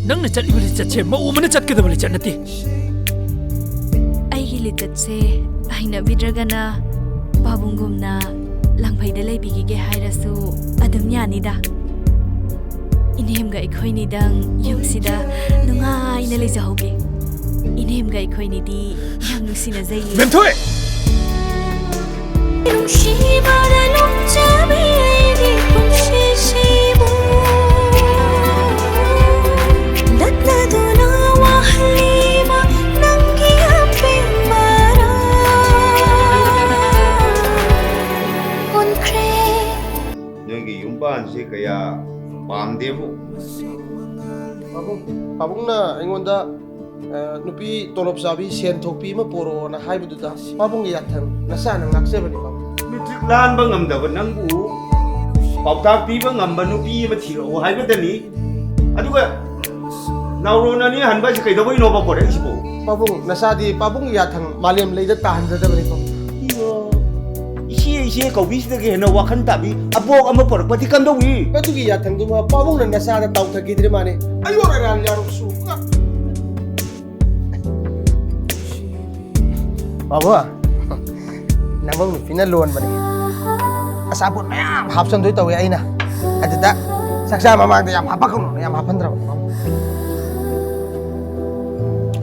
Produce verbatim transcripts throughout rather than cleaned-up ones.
ꯅꯪꯅ ꯆꯠꯂꯤꯕ ꯂꯤꯆꯠꯁꯦ ꯃꯧ ꯑꯃꯅ ꯆꯠꯀꯗꯕ ꯂꯤꯆꯠ ꯅꯠꯇꯦ꯫ ꯑꯩꯒꯤ ꯂꯤꯆꯠꯁꯦ ꯍꯩꯅꯕꯤꯗ꯭ꯔꯒꯅ ꯄꯥꯕꯨꯡꯒꯨꯝꯅ ꯂꯪꯐꯩꯗ ꯂꯩꯕꯤꯈꯤꯒꯦ ꯍꯥꯏꯔꯁꯨ ꯑꯗꯨꯝ ꯌꯥꯅꯤꯗ꯫ ꯏꯅꯦꯝꯒ ꯑꯩꯈꯣꯏꯅꯤꯗꯪ ꯌꯨꯝꯁꯤꯗ ꯅꯨꯡꯉꯥꯏꯅ ꯂꯩꯖꯍꯧꯒꯦ꯫ ꯏꯅꯦꯝꯒ ꯑꯩꯈꯣꯏꯅꯤꯗꯤ ꯌꯥꯝ ꯅꯨꯡꯁꯤꯅꯖꯩꯌꯦ꯫ ꯃꯦꯝꯊꯣꯏ! ꯅꯨꯡꯁꯤꯕꯗ ꯂꯨꯞꯆꯕꯤ ꯑꯩꯒꯤ ꯄꯨꯟꯁꯤꯁꯤꯕꯨ ꯂꯛꯅꯗꯨꯅ ꯋꯥꯍꯜꯂꯤꯕ ꯅꯪꯒꯤ ꯑꯄꯦꯟꯕꯔꯥ ꯑꯣꯟꯈ꯭ꯔꯦ꯫ ꯅꯣꯏꯒꯤ ꯌꯨꯝꯕꯥꯟꯁꯦ ꯀꯌꯥ ꯄꯥꯝꯗꯦꯕꯨ꯫ ꯄꯥꯕꯨꯡ, ꯄꯥꯕꯨꯡꯅ ꯑꯩꯉꯣꯟꯗ, ꯑ, ꯅꯨꯄꯤ ꯇꯣꯂꯣꯞ ꯆꯥꯕꯤ ꯁꯦꯟ ꯊꯣꯛꯄꯤ ꯑꯃ ꯄꯣꯔꯛꯑꯣꯅ ꯍꯥꯏꯕꯗꯨꯗ ꯄꯥꯕꯨꯡꯒꯤ ꯌꯥꯊꯪ ꯅꯆꯥꯅ ꯉꯥꯛꯆꯕꯅꯤ, ꯄꯥꯕꯨꯡ꯫ ꯃꯦꯇ꯭ꯔꯤꯛ ꯂꯥꯟꯕ ꯉꯝꯗꯕ ꯅꯪꯕꯨ ꯄꯥꯎꯇꯥꯛ ꯄꯤꯕ ꯉꯝꯕ ꯅꯨꯄꯤ ꯑꯃ ꯊꯤꯔꯛꯑꯣ ꯍꯥꯏꯕꯗꯅꯤ꯫ ꯑꯗꯨꯒ ꯅꯥꯎꯔꯣꯟ ꯑꯅꯤ ꯍꯟꯕ ꯍꯥꯏꯁꯦ ꯀꯩꯗꯧꯕꯩꯅꯣꯕ ꯄꯣꯔꯛꯏꯁꯤꯕꯣ? ꯄꯥꯕꯨꯡ, ꯅꯆꯥꯗꯤ ꯄꯥꯕꯨꯡꯒꯤ ꯌꯥꯊꯪ ꯃꯥꯂꯦꯝ ꯂꯩꯗ ꯇꯥꯍꯟꯖꯗꯕꯅꯤ, ꯄꯥꯕꯨꯡ꯫ ꯏꯌꯣ, ꯏꯆꯦ ꯏꯆꯦ ꯀꯧꯕꯤꯁꯤꯗꯒꯤ ꯍꯦꯟꯅ ꯋꯥꯈꯜ ꯇꯥꯕꯤ ꯑꯕꯣꯛ ꯑꯃ ꯄꯣꯔꯛꯄꯗꯤ ꯀꯝꯗꯧꯏ? ꯃꯗꯨꯒꯤ ꯌꯥꯊꯪꯗꯨꯃ ꯄꯥꯕꯨꯡꯅ ꯅꯆꯥꯗ ꯇꯥꯎꯊꯈꯤꯗ꯭ꯔꯦ ꯃꯥꯅꯦ꯫ ꯑꯌꯣ ꯔꯥꯟ ꯌꯥꯔꯣꯛꯁꯨ꯫ ꯄꯥꯕꯨꯡ, ꯅꯕꯧ ꯅꯨꯄꯤꯅ ꯂꯣꯟꯕꯅꯦ꯫ ꯑꯆꯥꯄꯣꯠ ꯃꯌꯥꯝ ꯍꯥꯞꯆꯟꯗꯣꯏ ꯇꯧꯋꯦ ꯑꯩꯅ꯫ ꯑꯗꯨꯗ ꯆꯥꯛꯆꯥ ꯃꯃꯥꯡꯗ ꯌꯥꯝ ꯍꯥꯞꯄꯛꯀꯅꯨ, ꯌꯥꯝ ꯍꯥꯞꯍꯟꯗ꯭ꯔꯕ꯫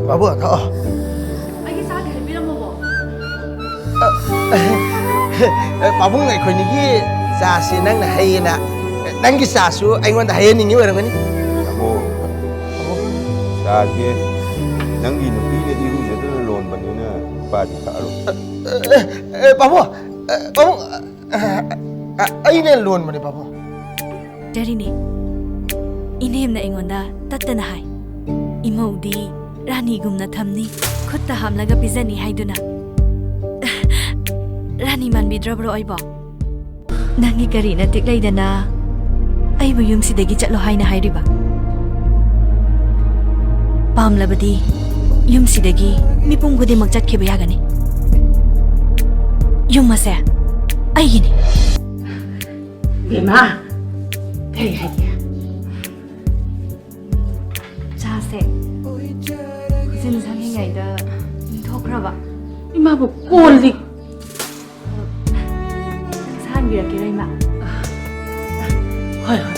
ꯄꯥꯕꯨꯡ, ꯊꯛꯑꯣ꯫ ꯑꯩꯒꯤ ꯆꯥꯗꯤ ꯍꯥꯏꯕꯤꯔꯝꯃꯣꯕꯣ꯫ ꯑ, ꯑ, ꯄꯥꯕꯨꯡ, ꯑꯩꯈꯣꯏꯅꯤꯒꯤ ꯆꯥꯁꯤ ꯅꯪꯅ ꯍꯩꯌꯦꯅ, ꯅꯪꯒꯤ ꯆꯥꯁꯨ ꯑꯩꯉꯣꯟꯗ ꯍꯩꯍꯟꯅꯤꯡꯉꯤ ꯑꯣꯏꯔꯝꯒꯅꯤ꯫ ꯇꯥꯃꯣ, ꯆꯥꯁꯦ ꯅꯪꯒꯤ ꯅꯨꯄꯤꯅ ꯏꯔꯨꯖꯗꯅ ꯂꯣꯟꯕꯅꯤꯅ ꯅꯨꯄꯥꯗꯤ ꯊꯛꯑꯔꯣꯏ꯫ ꯑ, ꯑ, ꯑ, ꯄꯥꯕꯨꯡ, ꯑ, ꯄꯥꯕꯨꯡ, ꯑ, ꯑ, ꯑ, ꯑꯩꯅ ꯂꯣꯟꯕꯅꯦ, ꯄꯥꯕꯨꯡ꯫ ꯗꯦꯔꯤꯅꯤ, ꯏꯅꯦꯝꯅ ꯑꯩꯉꯣꯟꯗ ꯇꯠꯇꯅ ꯍꯥꯏ, "ꯏꯃꯧꯗꯤ ꯔꯥꯅꯤꯒꯨꯝꯅ ꯊꯝꯅꯤ, ꯈꯨꯠꯇ ꯍꯥꯝꯂꯒ ꯄꯤꯖꯅꯤ" ꯍꯥꯏꯗꯨꯅ꯫ ꯔꯥꯅꯤ ꯃꯥꯟꯕꯤꯗ꯭ꯔꯕ꯭ꯔꯣ ꯑꯩꯕꯣ? ꯅꯪꯒꯤ ꯀꯔꯤ ꯅꯇꯤꯛ ꯂꯩꯗꯅ ꯑꯩꯕꯨ ꯌꯨꯝꯁꯤꯗꯒꯤ ꯆꯠꯂꯣ ꯍꯥꯏꯅ ꯍꯥꯏꯔꯤꯕ? ꯄꯥꯝꯂꯕꯗꯤ ꯌꯨꯝꯁꯤꯗꯒꯤ ꯃꯤꯄꯨꯝ ꯈꯨꯗꯤꯡꯃꯛ ꯆꯠꯈꯤꯕ ꯌꯥꯒꯅꯤ꯫ ꯌꯨꯝ ꯑꯁꯦ ꯑꯩꯒꯤꯅꯤ꯫ ꯕꯦꯝꯃ, ꯀꯔꯤ ꯍꯥꯏꯒꯦ? ꯁꯦ, ꯈꯨꯖꯤꯟ ꯁꯪꯉꯤꯉꯩꯗ ꯏꯪꯊꯣꯛꯈ꯭ꯔꯕ꯫ ꯏꯃꯥꯕꯨ ꯀꯣꯜꯂꯤ꯫ ꯁꯥꯍꯟꯕꯤꯔꯛꯀꯦꯔꯣ, ꯏꯃꯥ? ꯍꯣꯏ, ꯍꯣꯏ꯫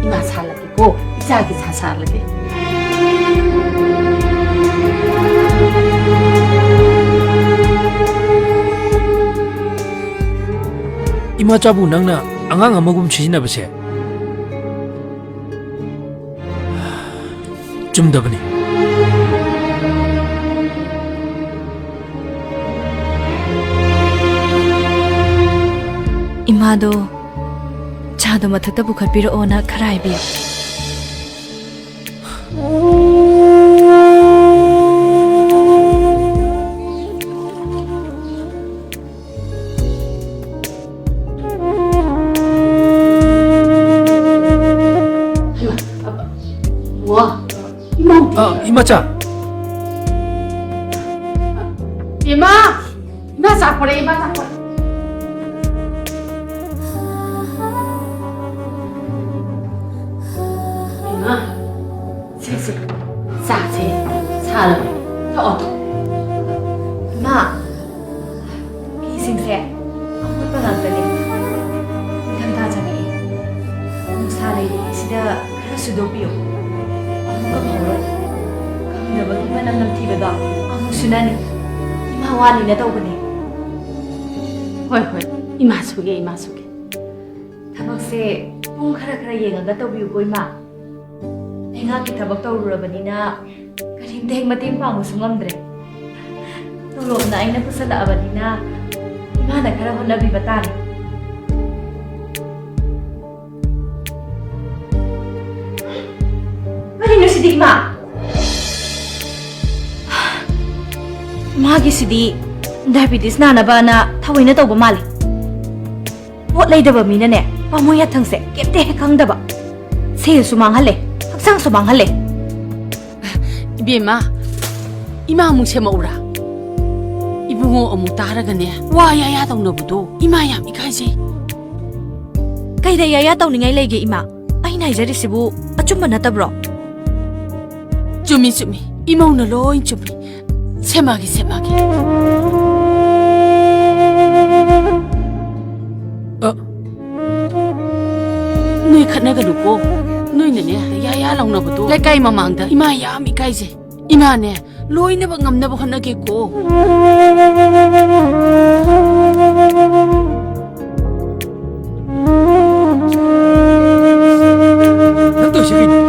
ꯏꯃꯥ ꯁꯥꯍꯜꯂꯒꯦꯀꯣ꯫ ꯏꯆꯥꯒꯤ ꯁꯥ ꯁꯥꯍꯜꯂꯒꯦ꯫ ꯏꯃꯥꯆꯥꯕꯨ ꯅꯪꯅ ꯑꯉꯥꯡ ꯑꯃꯒꯨꯝ ꯁꯤꯖꯤꯟꯅꯕꯁꯦ ꯆꯨꯝꯗꯕꯅꯤ꯫ ꯏꯃꯥꯗꯣ ꯆꯥꯗꯣ ꯃꯊꯛꯇ ꯄꯨꯈꯠꯄꯤꯔꯛꯑꯣꯅ ꯈꯔ ꯍꯥꯏꯕꯤꯌꯨ꯫ ꯍꯩꯃꯥ, ꯑꯕ-, ꯋꯥ, ꯏꯃꯧꯗꯤ? ꯑ, ꯏꯃꯥꯆꯥ꯫ ꯏꯃꯥ! ꯏꯃꯥ ꯆꯥꯛ ꯄꯣꯔꯛꯑꯦ, ꯏꯃꯥ ꯆꯥꯛ ꯄꯣꯔꯛꯑꯦ꯫ ꯏꯃꯥ, ꯁꯦ, ꯁꯦ, ꯆꯥꯁꯦ, ꯁꯥꯔꯕꯅꯦ, ꯊꯛꯑꯣ, ꯊꯛꯑꯣ꯫ ꯏꯃꯥ, ꯐꯤꯁꯤꯡꯁꯦ ꯑꯃꯣꯠꯄ ꯉꯥꯛꯇꯅꯦ꯫ ꯅꯤꯡꯊꯝꯊꯥ ꯆꯪꯉꯛꯑꯦ꯫ ꯅꯨꯡꯁꯥ ꯂꯩꯔꯤꯉꯩꯁꯤꯗ ꯈꯔ ꯁꯨꯗꯣꯛꯄꯤꯌꯨ꯫ ꯑꯃꯨꯛ ꯀꯪꯍꯧꯔꯣꯏ꯫ ꯀꯪꯗꯕꯒꯤ ꯃꯅꯝ ꯅꯝꯊꯤꯕꯗꯣ ꯑꯃꯨꯛ ꯁꯨꯅꯅꯤ꯫ ꯏꯃꯥ ꯋꯥꯅꯤꯅ ꯇꯧꯕꯅꯦ꯫ ꯍꯣꯏ, ꯍꯣꯏ꯫ ꯏꯃꯥ ꯁꯨꯒꯦ, ꯏꯃꯥ ꯁꯨꯒꯦ꯫ ꯊꯕꯛꯁꯦ ꯄꯨꯡ ꯈꯔ ꯈꯔ ꯌꯦꯡꯉꯒ ꯇꯧꯕꯤꯌꯨꯀꯣ, ꯏꯃꯥ꯫ ꯂꯩꯉꯥꯛꯀꯤ ꯊꯕꯛ ꯇꯧꯔꯨꯔꯕꯅꯤꯅ ꯀꯔꯤꯝꯇ ꯍꯦꯛ ꯃꯇꯦꯡ ꯄꯥꯡꯕꯁꯨ ꯉꯝꯗ꯭ꯔꯦ꯫ ꯇꯣꯂꯣꯞꯅ ꯑꯩꯅ ꯄꯨꯁꯜꯂꯛꯑꯕꯅꯤꯅ ꯏꯃꯥꯅ ꯈꯔ ꯍꯣꯠꯅꯕꯤꯕ ꯇꯥꯔꯦ꯫ ꯀꯔꯤꯅꯣ ꯁꯤꯗꯤ, ꯏꯃꯥ? ꯃꯥꯒꯤꯁꯤꯗꯤ ꯗꯥꯏꯕꯤꯇꯤꯁ ꯅꯥꯅꯕꯅ ꯊꯑꯣꯏꯅ ꯇꯧꯕ ꯃꯥꯜꯂꯤ꯫ ꯄꯣꯠ ꯂꯩꯗꯕ ꯃꯤꯅꯅꯦ, ꯄꯥꯝꯃꯨꯏ ꯑꯊꯪꯁꯦ ꯀꯩꯝꯇ ꯍꯦꯛ ꯈꯪꯗꯕ꯫ ꯁꯦꯜꯁꯨ ꯃꯥꯡꯍꯜꯂꯦ, ꯍꯛꯆꯥꯡꯁꯨ ꯃꯥꯡꯍꯜꯂꯦ꯫ ꯏꯕꯦꯝꯃ, ꯏꯃꯥ ꯑꯃꯨꯛ ꯁꯦꯝꯃꯛꯎꯔꯥ? ꯏꯕꯨꯡꯉꯣ ꯑꯃꯨꯛ ꯇꯥꯔꯒꯅꯦ, ꯋꯥ ꯌꯥꯌꯥ ꯇꯧꯅꯕꯗꯣ ꯏꯃꯥ ꯌꯥꯝ ꯏꯀꯥꯏꯖꯩ꯫ ꯀꯩꯗ ꯌꯥꯌꯥ ꯇꯧꯅꯤꯡꯉꯥꯏ ꯂꯩꯒꯦ, ꯏꯃꯥ? ꯑꯩꯅ ꯍꯥꯏꯖꯔꯤꯁꯤꯕꯨ ꯑꯆꯨꯝꯕ ꯅꯠꯇꯕ꯭ꯔꯣ? ꯆꯨꯝꯃꯤ, ꯆꯨꯝꯃꯤ꯫ ꯏꯃꯧꯅ ꯂꯣꯏ ꯆꯨꯝꯃꯤ꯫ ꯁꯦꯝꯃꯒꯦ, ꯁꯦꯝꯃꯒꯦ꯫ ꯑ, ꯅꯣꯏ ꯈꯠꯅꯒꯅꯨꯀꯣ꯫ ꯅꯣꯏꯅꯅꯦ, ꯌꯥ ꯌꯥ ꯂꯥꯎꯅꯕꯗꯣ ꯂꯩꯀꯥꯏ ꯃꯃꯥꯡꯗ ꯏꯃꯥ ꯌꯥꯝ ꯏꯀꯥꯏꯖꯩ꯫ ꯏꯃꯥꯅꯦ, ꯂꯣꯏꯅꯃꯛ ꯉꯝꯅꯕ ꯍꯣꯠꯅꯒꯦꯀꯣ꯫ ꯅꯪ ꯇꯧꯔꯤꯁꯤ ꯀꯩꯅꯣ?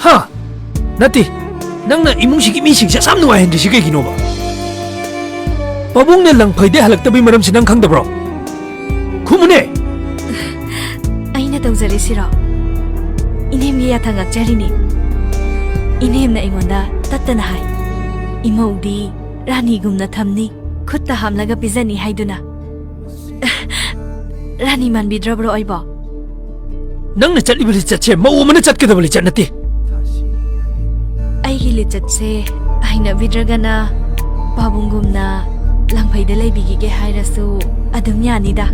ꯍꯥ? ꯅꯠꯇꯦ, ꯅꯪꯅ ꯏꯃꯨꯡꯁꯤꯒꯤ ꯃꯤꯁꯤꯡꯁꯦ ꯑꯁꯥꯝ ꯅꯨꯡꯉꯥꯏꯍꯟꯗ꯭ꯔꯤꯁꯤ ꯀꯩꯒꯤꯅꯣꯕ? ꯄꯥꯕꯨꯡꯅ ꯂꯪꯐꯩꯗꯩ ꯍꯜꯂꯛꯇꯕꯩ ꯃꯔꯝꯁꯤ ꯅꯪ ꯈꯪꯗꯕ꯭ꯔꯣ? ꯈꯨꯝꯃꯨꯅꯦ! ꯑꯩꯅ ꯇꯧꯖꯔꯤꯁꯤꯔꯣ? ꯏꯅꯦꯝꯒꯤ ꯌꯥꯊꯪ ꯉꯥꯛꯆꯔꯤꯅꯤ꯫ ꯏꯅꯦꯝꯅ ꯑꯩꯉꯣꯟꯗ ꯇꯠꯇꯅ ꯍꯥꯏ, "ꯏꯃꯧꯗꯤ ꯔꯥꯅꯤꯒꯨꯝꯅ ꯊꯝꯅꯤ, ꯈꯨꯠꯇ ꯍꯥꯝꯂꯒ ꯄꯤꯖꯅꯤ" ꯍꯥꯏꯗꯨꯅ꯫ ꯔꯥꯅꯤ ꯃꯥꯟꯕꯤꯗ꯭ꯔꯕ꯭ꯔꯣ ꯑꯩꯕꯣ? ꯅꯪꯅ ꯆꯠꯂꯤꯕ ꯂꯤꯆꯠꯁꯦ ꯃꯧ ꯑꯃꯅ ꯆꯠꯀꯗꯕ ꯂꯤꯆꯠ ꯅꯠꯇꯦ꯫ ꯑꯩꯒꯤ ꯂꯤꯆꯠꯁꯦ ꯍꯩꯅꯕꯤꯗ꯭ꯔꯒꯅ ꯄꯥꯕꯨꯡꯒꯨꯝꯅ ꯂꯪꯐꯩꯗ ꯂꯩꯕꯤꯈꯤꯒꯦ ꯍꯥꯏꯔꯁꯨ ꯑꯗꯨꯝ ꯌꯥꯅꯤꯗ꯫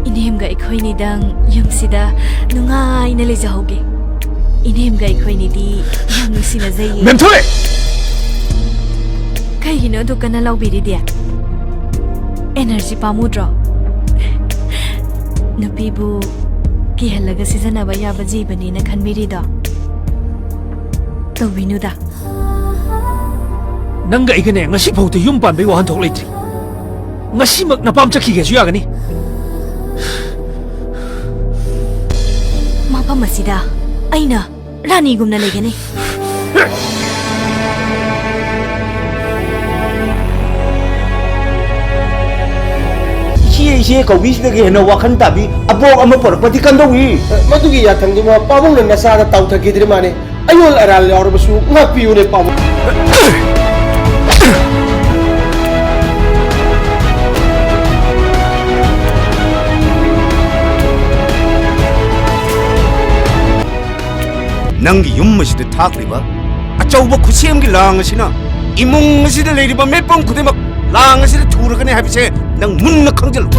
ꯏꯅꯦꯝꯒ ꯑꯩꯈꯣꯏꯅꯤꯗꯪ ꯌꯨꯝꯁꯤꯗ ꯅꯨꯡꯉꯥꯏꯅ ꯂꯩꯖꯍꯧꯒꯦ꯫ ꯏꯅꯦꯝꯒ ꯑꯩꯈꯣꯏꯅꯤꯗꯤ ꯌꯥꯝ ꯅꯨꯡꯁꯤꯅꯖꯩꯌꯦ꯫ ꯃꯦꯝꯊꯣꯏ! ꯀꯩꯒꯤꯅꯣ ꯑꯗꯨꯛ ꯀꯟꯅ ꯂꯥꯎꯕꯤꯔꯤꯗꯤ? ꯑꯦꯅꯔꯖꯤ ꯄꯥꯝꯃꯨꯗ꯭ꯔꯣ? ꯅꯨꯄꯤꯕꯨ ꯀꯤꯍꯜꯂꯒ ꯁꯤꯖꯤꯟꯅꯕ ꯌꯥꯕ ꯖꯤꯕꯅꯦꯅ ꯈꯟꯕꯤꯔꯤꯗꯣ? ꯇꯧꯕꯤꯅꯨꯗ꯫ ꯅꯪꯒ ꯑꯩꯒꯅꯦ, ꯉꯁꯤ ꯐꯥꯎꯗ ꯌꯨꯝ ꯄꯥꯟꯕꯩ ꯋꯥꯍꯟꯊꯣꯛ ꯂꯩꯇ꯭ꯔꯤ꯫ ꯉꯁꯤꯃꯛ ꯅꯄꯥꯝ ꯆꯠꯈꯤꯒꯦꯁꯨ ꯌꯥꯒꯅꯤ꯫ ꯃꯐꯝ ꯑꯁꯤꯗ ꯑꯩꯅ ꯔꯥꯅꯤꯒꯨꯝꯅ ꯂꯩꯒꯅꯤ꯫ ꯏꯆꯦ, ꯏꯆꯦ ꯀꯧꯕꯤꯁꯤꯗꯒꯤ ꯍꯦꯟꯅ ꯋꯥꯈꯜ ꯇꯥꯕꯤ ꯑꯕꯣꯛ ꯑꯃ ꯄꯨꯔꯛꯄꯗꯤ ꯀꯝꯗꯧꯏ? ꯃꯗꯨꯒꯤ ꯌꯥꯊꯪꯗꯨꯃ ꯄꯥꯕꯨꯡꯅ ꯅꯆꯥꯗ ꯇꯥꯎꯊꯈꯤꯗ꯭ꯔꯤ ꯃꯥꯅꯦ꯫ ꯑꯌꯣꯜ ꯑꯔꯥꯜ ꯌꯥꯎꯔꯕꯁꯨ ꯉꯥꯛꯄꯤꯌꯨꯅꯦ, ꯄꯥꯕꯨꯡ꯫ ꯅꯪꯒꯤ ꯌꯨꯝ ꯑꯁꯤꯗ ꯊꯥꯛꯂꯤꯕ ꯑꯆꯧꯕ ꯈꯨꯠꯁꯦꯝꯒꯤ ꯂꯥꯡ ꯑꯁꯤꯅ ꯏꯃꯨꯡ ꯑꯁꯤꯗ ꯂꯩꯔꯤꯕ ꯃꯤꯄꯨꯝ ꯈꯨꯗꯤꯡꯃꯛ ꯂꯥꯡ ꯑꯁꯤꯗ ꯊꯨꯔꯒꯅꯤ ꯍꯥꯏꯕꯁꯦ ꯅꯪ ꯃꯨꯟꯅ ꯈꯪꯖꯤꯜꯂꯨ꯫